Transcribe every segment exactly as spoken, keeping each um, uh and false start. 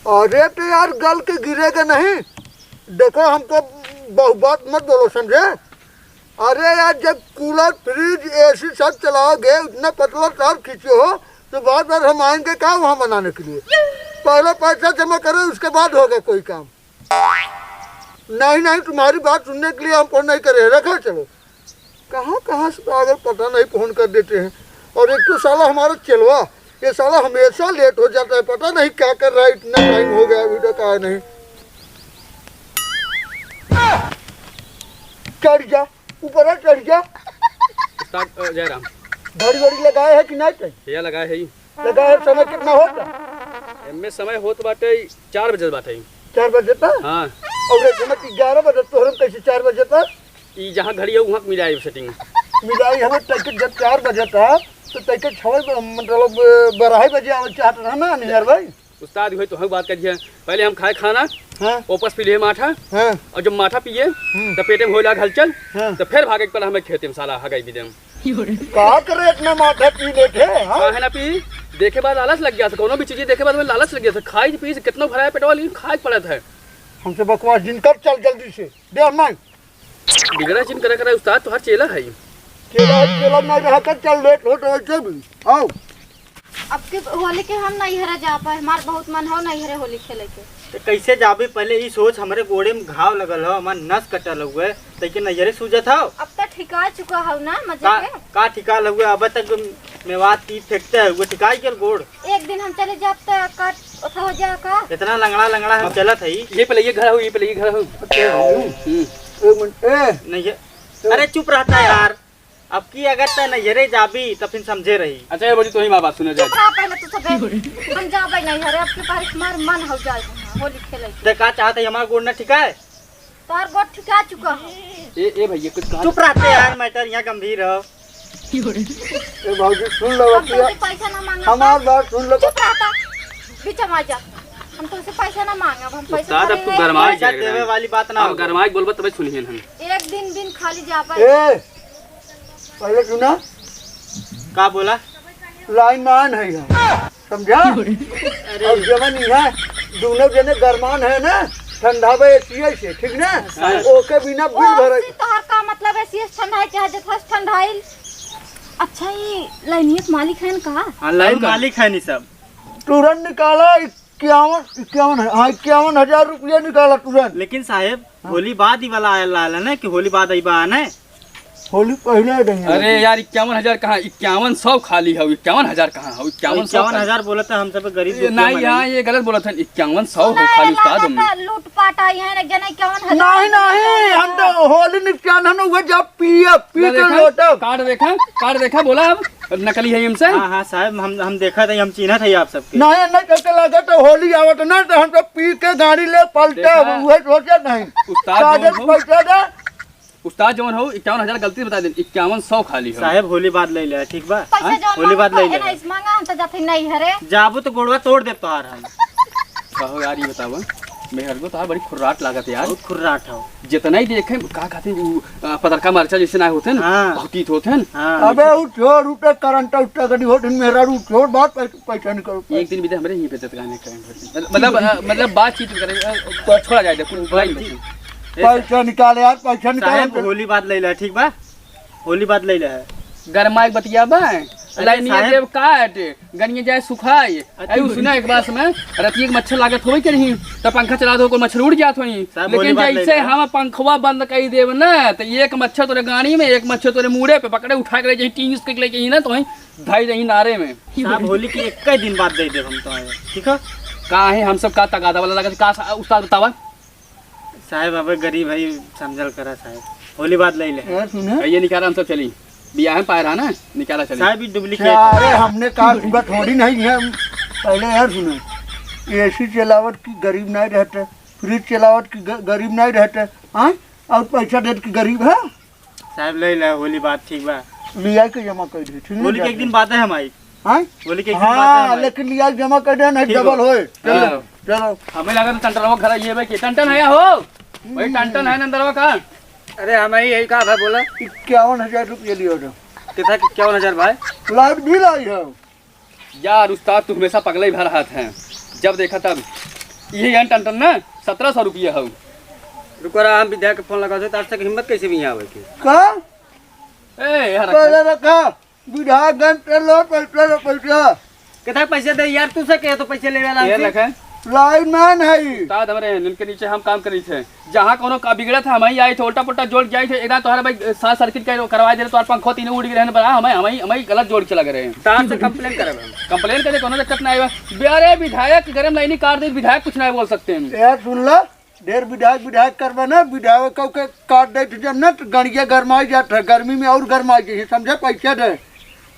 अरे तो यार, गल के गिरेगा नहीं। देखो, हमको बहु बात मत बोलो, समझे? अरे यार, जब कूलर, फ्रिज, एसी सब चलाओगे, इतना पतला तार खींचे हो, तो बार बार हम आएंगे क्या वहाँ बनाने के लिए? पहले पैसा जमा करो, उसके बाद होगा कोई काम। नहीं नहीं, तुम्हारी बात सुनने के लिए हम फोन नहीं करे, रखो, चलो। कहाँ कहाँ से पागल पता नहीं फोन कर देते हैं। और एक तो साला हमारा चेलवा, ये साला हमेशा लेट हो जाता है, पता नहीं क्या कर रहा है, इतना टाइम हो गया अभी तक आया नहीं। चढ़ जा, ऊपर आ, चढ़ जा। उस्ताद, अ, जय राम। घड़ी वड़ी लगाए है कि नहीं? भैया लगाए है ही। लगाए है, समय कितना होता? एमे समय होत बाटे चार बजे बाटे। चार बजे तक? हाँ। और एक समय ग्यारह बजे, तोहरे में कैसे चार बजे तक? ई जहाँ घड़ी है, वहाँ मिलाई सेटिंग। मिलाई हमें तैके जब चार बजे तक, तो तैके छवे ब-, मतलब, बारह बजे आवे चाहत रहा ना, नियर भाई। उस्ताद, वही तो हम बात कर दिया। पहले हम खाए खाना, हाँ। वापस पी लिए माठा, हाँ। और जब माठा पिए, हम्म। तो पेटे में होए लाग हलचल, हाँ। तो फिर भागे के पड़ा हमें खेते में, साला हगाई भी देम। का करे इतना माठा पी लेके, हाँ? काहे ना पी? देखे बाद लालच लग गया था, कोनो भी चीज देखे बाद में लालच लग गया था। खाई पी से कितना भराया पेटवा, लेकिन खाए के पड़त है। हमसे बकवास जिन कर, चल जल्दी से, दे हम नहीं। बिगड़ा जिन करे करे उस्ताद, तोहार चेला है। चेला, चेला नहीं रहा कर, चल लेट होत है वैसे भी। आओ। अब के होली के हम नैहरे जा पाए, हमार बहुत मन हो नैहरे होली खेले के। तो कैसे जाबे? पहले ई सोच, हमरे गोड़े में घाव लगल हो, हमार नस कटल हुए, तैके नैहरे सूजत हो। अब तो ठिका चुका हो ना मजे का, के? का ठिका लगे? अब तक मेवात की फेंकते है, वो ठिकाई के गोड़। एक दिन हम चले जाब तो का ओथा हो जा का? इतना लंगड़ा लंगड़ा हम चलत है। ये पहले ये घर हो, ये पहले ये घर हो। हम्म। एक मिनट, ए। नहीं है। अरे चुप रहता है यार। अब की अगर तै नैहरे जाबी, त फिर समझे रही। अच्छा, ये बोली, तोही माँ बात सुने चुप जाए। रहा पहले तू सबे। हम जाबे नैहरे, अब के बार हमार मन हो जाए, होली खेले के। ते का चाहत है, हमार गोड़ न ठिकाए? तोहर गोड़ ठिका चुका हो। ए, ए भैया, कुछ कहा चुप रहते यार, मैटर यहाँ गंभीर हो। ए भौजी, सुन लो हम बतिया। तुमसे पैसा ना मांगब। हमार बात सुन लो। चुप रहता, बीच में आ जा। हम तुमसे पैसा ना मांगब, हम पैसा उस्ताद, अब तू गरमाए पैसा जाए देवे रहे। वाली बात ना अब हो। गरमाए के बोलबा, तबे सुनिए हम। एक दिन, दिन खाली जाबे। ए, पहले सुना। का बोला? लाइन मान है हम, समझा? अरे। और जवन यहाँ दोनों जने गरमान है ना, ठंडा बे एसी से, ठीक ना? हाँ। ओके बिना बिल भरे। से तोहर का मतलब एसी से ठंडा है, चाहे जथा से ठंडाइल? अच्छा, ये लाइनिया के मालिक है ना का? हाँ, लाइन का मालिक है नी सब। तुरंत निकाला, इक्यावन, इक्यावन है, हाँ, इक्यावन हजार रुपया निकाला तुरंत। लेकिन साहेब, हाँ। होली बाद ही वाला आयल रहल है ना, कि होली बाद अइबा ना? होली पहले रही है। अरे यार, इक्यावन हजार कहाँ, इक्यावन सौ खाली है, इक्यावन हजार कहाँ है, इक्यावन सौ इक्यावन हजार खाली। बोलत है, हम सब गरीब ये दुखिया नहीं, मनई। यहाँ ये गलत बोलत है, इक्यावन सौ हो सुना खाली है, उस्ताद लागत में। है लूटपाट आई है, एक जना इक्यावन हजार नहीं, नहीं, हम तो होली निपटान हम लोग जब पिए, पी ले के देखा, लोटब। कार्ड देखा, कार्ड देखा, बोला अब। नकली है इनसे? हाँ, हाँ, साहेब, हम, हम देखा था, हम चीन्हा था आप सबके। नहीं, नहीं, कैसे लगे तो होली आवत ना, तो हम तो पी के गाड़ी ले पलटे, देखा? अब उहे सोचे नहीं। उस्ताद कागज जौन हो, पैसा दे। उस्ताद जौन हो, इक्यावन हजार गलती से बता देन, इक्यावन सौ खाली हो। साहेब, होली बाद ले ले, ठीक बा? पैसा हाँ? जौन होली बाद मांगता ले है ले। ना, इस मांगा, हम तो जाते नहीं हरे। जाबू तो गोड़वा तोड़ दे तोहार हम। कहो यार, ये बतावा, मेहरगो तो बड़ी खुर्राट लागत यार। बहुत खुर्राट हो। जितना ही देखे, का कहते हैं, उ, अ, पतरका मरचा जैसे ना होते ना, हाँ। बहुत तीत होते हैं। हाँ। अबे, उ छोड़, उ तो करंट उठा करी होते, मेहरारू छोड़, बात पै-, पैसा निकाल। एक दिन भी दे हमरे यहीं पे जतगाने करें। मतलब, अ, मतलब, बातचीत करें, अ, छोड़ा जाए, कुल भाई। पैसा निकाल यार, पैसा निकाल। साहेब, होली बाद ले ले, ठीक बा? होली बाद ले ले है। गरमाई बतिया बा? अरे लाइनिया साहेब। देव काट, गनिया जाए सुखाए। अच्छा। अरे सुना एक बात सुना, रतिया के मच्छर लागत होई के नहीं, तो पंखा चला दो, कोई मच्छर उड़ जात होई। साहेब, होली लेकिन बाद ले जैसे ले। हम पंखवा बंद कर देव ना, तो एक मच्छर तोरे गाड़ी में, एक मच्छर तोरे मूड़े पे पकड़े, उठा के ले जाई, टीस के लेके ही ना, तो वहीं धाई जाई नारे में। साहेब, होली के एक दिन बाद दे देब हम तो, ठीक है? का है, हम सब का तगादा वाला लगा, का सा-, उस्ताद बतावा? साहेब, अबे गरीब है, समझल करा साहेब, होली बाद ले ले। यार सुने। ये निकाला हम सब चली, बियाह में पाए रहा ना, निकाला चली। साहेब, ये डुप्लीकेट है। अरे, हमने कार सुबह थोड़ी नहीं है। पहले यार सुनो, एसी चलावत की गरीब नहीं रहते, फ्रिज चलावत की ग-, गरीब नहीं रहते, हाँ? और पैसा देत की गरीब है? साहेब, ले ले, होली बाद ठीक बा। लिया के जमा कर दे, ठीक ना? होली के एक दिन बाद है हम आई। हाँ? होली के एक दिन बाद है हाँ, हम आई। लेकिन लिया के जमा कर दे, नहीं ठीक डबल हो। होए। चलो, हाँ। चलो। हमें लगा तो टंटनवा घर ये भाई के टंटन है हो? भाई टंटन है नंदनवा का? अरे हम ही यही कहा भाई बोला। इक्यावन हजार रुपये लियो तो। कितना इक्यावन हजार भाई? लाइट बिल आई है। यार उस्ताद, तू हमेशा पगले ही भर हाथ है, जब देखा तब। ये यार टन टन ना, सत्रह सौ रुपया हौ। रुको रहा, हम विधायक के फोन लगावत है, तार से हिम्मत कैसे भी यहाँ आवे के? का? ए, यार, पहले रखा, विधायक गन पे लो, पैसा लो, पैसा। कितना पैसे दे यार, तू से कहे तो पैसे लेवे ला ये हमसे। रखे। लाइनमैन है। उस्ताद हमरे हैं, जिनके नीचे हम काम करी थे। जहाँ कोनो का बिगड़त है, हमही आई थे, उल्टा पुल्टा जोड़ जाई थे, एकदम तोहरा भाई शॉर्ट सर्किट कर, करवा दे, तोहर पंखो तीनों उड़ गए रहने बड़ा, हमही, हमही, हमही गलत जोड़ के लगे रहे। तार से कंप्लेन करब हम। कंप्लेन करे, कोनो दिक्कत ना आवे। बे, अरे विधायक गरम लाइनी काट दे, विधायक कुछ नहीं बोल सकते हैं। यार सुन ला, ढेर विधायक, विधायक करबे ना, विधायक कह के काट दे, जब ना तो गणिया गरमाई जात है, गर्मी में और गरमाई जाए, समझे? पैसे दे,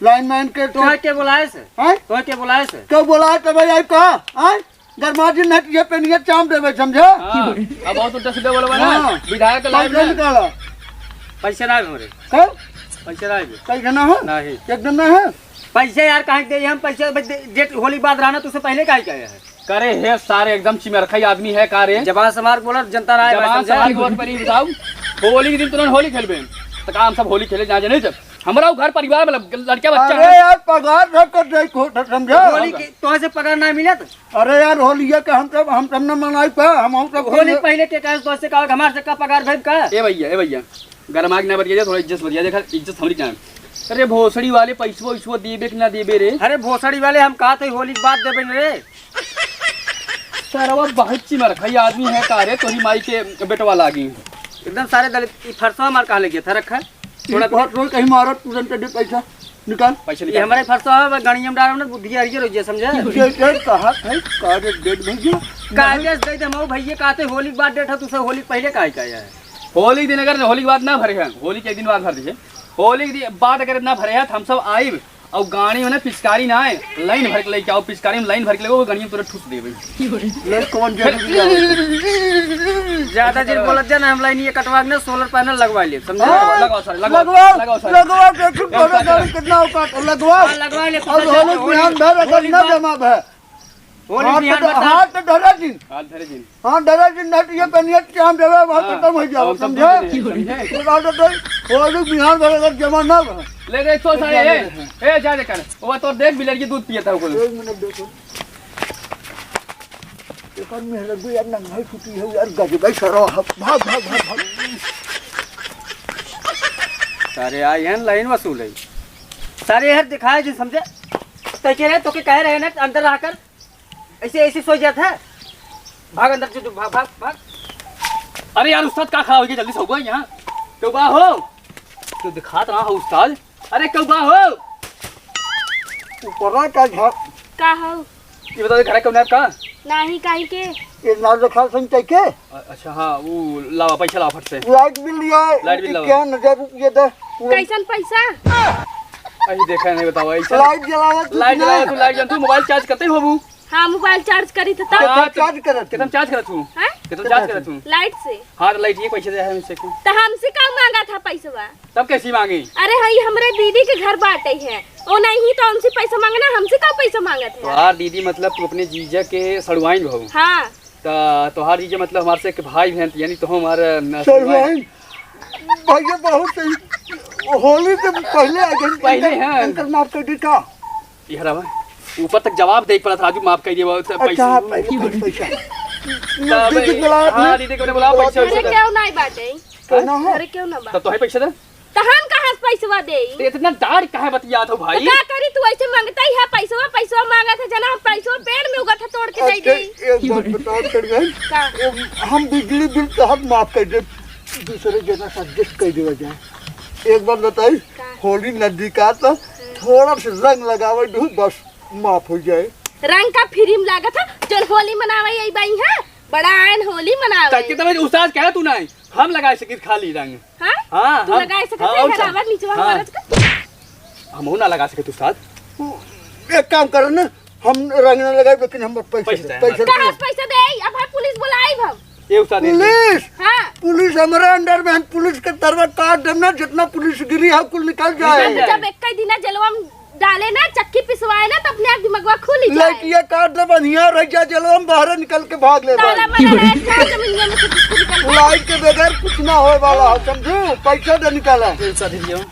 लाइनमैन के तो तोहे के बोलाए से? हैं? तोहे के बोलाए से? क्यों बोलाए तो भाई, आई कहा? हैं? गरमा दिन हट ये पेनिया चाम देवे, समझे? हाँ, अब बहुत उल्टा सीधा बोलबा ना। हाँ। विधायक के लाइव पैसा में। निकाला। पैसे ना है हमरे। कब? पैसे ना है। पैसा ना है? नहीं। एकदम ना है? पैसे यार, कहाँ के दे हम पैसे? बस दे-, डेट होली बाद रहना, तो उससे पहले काहे के आया है? करे हे सारे, एकदम चिमरखई आदमी है का रे? जबान संभार के बोला, जनता ना है भाई, जबान समझे? संभार के बोल परी बताओ। होली के दिन तुरंत होली खेलबे, तो का हम सब होली खेले ना जाने जब? हमरा उ घर परिवार में लग-, लड़का बच्चा अरे है। यार, पगार सब कर दे, खोट समझा? होली के, तोहे से पगार ना मिलत? अरे यार, होलिया के हम सब, हम सब न मनाई पा, हम, हम सब होली के पहले के कहे, तोहे से कहा, हमार से का पगार भेज का? ए भैया, ए भैया, गरमाई के ना बतिया, थोड़ा इज्जत से बतिया, देखा, इज्जत हमरी जान। अरे भोसड़ी वाले, पैसवा, वैसवा देबे कि ना देबे रे? अरे भोसड़ी वाले, हम कहा थे होली के बाद देबे न रे। सरवा बहुत चिमरखई आदमी है का रे, तोरी माई के बेटवा लागी। एकदम सारे दलित, ई फरसवा मार कहाँ ले गया था, रखा? थोड़ा बहुत रोज कहीं मारो, तुरंत दे पैसा, निकाल। पैसा ये निकाल। हमारे फरसवा है, गाड़ी में डालो ना, बुद्धि आ रही है, समझे? ये, ये कहा था, का रे, डेढ़ भैया? काहे से दे दे, मऊ भैया, कहते होली के बाद डेट है, तुसे होली के पहले काहे का है? होली के दिन अगर होली के बाद ना भरे हैं, होली के एक दिन बाद भर दीजिए, होली के दिन बाद अगर ना भरे हैं, तो हम सब आइब, और गाड़ी में ना पिचकारी ना आए, लाइन भर के लेके आओ, पिचकारी में लाइन भर के लेके आओ, वो गाड़ी में तुरंत ठूस देबे। ले कौन जरूरी है? ज्यादा देर बोलत जा ना, हम लाइन ये कटवा के ना सोलर पैनल लगवा ले, समझे? हाँ, लगवाओ सारे, लगवाओ, लगवाओ, लगवाओ सारे। लगवाओ, देखो, एक कौन सारे। गाड़ी कितना औकात है, लगवाओ। हाँ, लगवा ले, और पता चल होली के होली, ध्यान धर, अगर होली ना बात। जमा भे। होली हाँ, बिहान तो, बता। हाँ, तो धरा दिन। हाथ धरे जिन। हाँ, धरा दिन, नहीं तो ये बनिया के हम देवे, वहाँ हाँ, खत्म हो जाओ, हम सब समझे? दे देंगे, समझे? ये बात तो, होली बिहान भर अगर जमा ना भे। ले रे, एक सौ सारे, ए, ए, जा दे कर। वो तो देख, बिलर की दूध पिए था वो। एक मिनट देखो। एकर मेहरबी यार नंगाई छुट्टी है यार, गजब है सारा। भाग, भाग, भाग, भाग। सारे आए हैं, लाइन वसूल है। सारे यार दिखाए जी, समझे? तो के रहे, तो के कह रहे हैं ना, अंदर आकर ऐसे, ऐसे सो जाता है। भाग अंदर, जो, जो, भाग, भाग, भाग। अरे यार, उस्ताद, का खड़ा हो गया? जल्दी से हो गया यहाँ। क्यों बा हो? क्यों दिखात रहा हो, उस्ताद? अरे, क्यों बा हो? ऊपरा का झा- का हो? ये बता दे, घर है कौन है आपका? नाही, काहे के? ये ना देखा सुन के? अ-, अच्छा, हाँ, वो लावा, पैसा लावा फट से। लाइट बिल लिया, लाइट बिल लावा। इक्यावन हजार रुपये दे। कैसन पैसा? अही देखा नहीं, बतावा, ऐसा लाइट जलावा तू लाइट ना। जलावा तू, लाइट जलावा तू, मोबाइल चार्ज करते ही होबू। हाँ, मोबाइल चार्ज करी थे तब। हाँ, कितना चार्ज करत? कितना चार्ज करत हूँ? हैं? कितना चार्ज करत हूँ? लाइट से। हाँ, तो लाइट ये पैसे दे हमसे को। तो हमसे का मांगा था पैसवा? तब कैसी मांगी? अरे, हई हमरे दीदी के घर बाटे है, ओ नहीं तो हमसे पैसा मांगना, हमसे का पैसा मांगत है? तोहार दीदी मतलब तू अपने जीजा के सड़ुआइन हो? हाँ। त तोहार जीजा मतलब हमार से एक भाई हैं, यानी तो हमार न-, सड़ुआइन। भैया बहुत सही। होली से पहले आ गए। पहले, हाँ। इनकर माफ कर दी का? ये हरावा, ऊपर तक जवाब दे पड़ा था, राजू, माफ कर दिया, वो सब अच्छा, पैसे। हाँ, पहले पैसा। तब, दीदी के बुलाओ हाँ, अपने। दीदी को बुलाओ, पैसे अरे, वैसे। क्यों नहीं बाटे? क्यों ना हो? अरे, क्यों ना बा? तब तो है पैसे दे। तो हम कहाँ से पैसवा दे? तो इतना डांट काहे बतियात हो भाई? तो का करी, तू ऐसे मांगता ही है पैसवा, पैसवा मांगा था, जना हम पैसवा पेड़ में उगा था, तोड़ के दे अच्छा, दी। एक बात बताओ, चढ़ गई। का? ए, हम बिजली बिल तो हम माफ कर दे, दूसरे जना से एडजस्ट कर देवा जाए। एक बात बताई, का? होली नजदीक आ तो हम्म। थोड़ा सा रंग लगावे दू, बस माफ हो जाए। रंग का फ्री में लागत है, जौन होली मनावे आई बाई है, बड़ा आयन होली मनावे। तब के तब उस्ताद कहे तू नहीं, हम लगा सकी खाली रंग। हाँ? हाँ, तू हम, लगा सके हाँ, थे, और क्या? हरावर नीचवा हाँ। मारत का? हमहू ना लगा सके तू उस्ताद। एक काम कर ना, हम रंग ना लगाए, लेकिन हम पैसे पैसे दे, दे, पैसे कहाँ दे। से पैसे दे? अब भाई पुलिस बुलाई हम। ये उस्ताद ने पुलिस? हाँ। पुलिस हमारे अंडर में है, पुलिस के तरवा काट देना, जितना पुलिस गिरी है, कुल निकल जाए। निकल जाए। जब एक ही दिना जेलवा में डाले ना, चक्की पिसवाए ना, तो अपने आप दिमगवा खुल ही जाए। लइटिया काट दे, बढ़िया रह जा, जेलवा में बाहर निकल के भाग ले ताला भाई। मारा रहे, क्या जमीनिया में से कुछ निकल जाए। लाइट के बगैर कुछ ना होए वाला है, समझू? पैसा दे निकाला। ये उस्ताद दे दियो।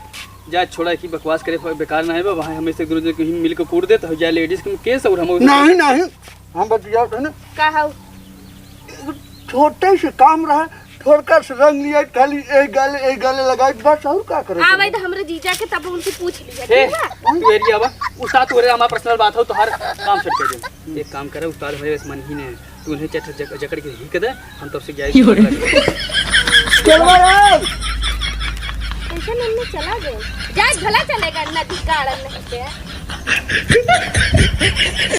जा छोड़ा की बकवास करे, बेकार ना है बा, वहाँ हमें से एक दूसरे के ही मिल के कूट दे, तो जा लेडीज के केस और हम नहीं, नहीं, हम बतिया थे ना। का हऊ? छोटे से काम रहा, थोड़का से रंग लिया, खाली एक गाले, एक गाले लगाई, बस और का करे? आवे तो हमरे जीजा के, तब उनसे पूछ लिया, हे, ठीक बा? तू एरिया बा, उस्ताद तोरे हमार पर्सनल बात हो, तोहार काम सेट कर दे। एक काम करे, उस्ताद हमारे बस मन ही नहीं, तू उन्हें चट जक-, जकड़ के ही कर दे, हम तब से गया ही हो रे। चल भाई। कैसे मन में चला गए? जा, भला चलेगा, नदी का आड़न नहीं पे।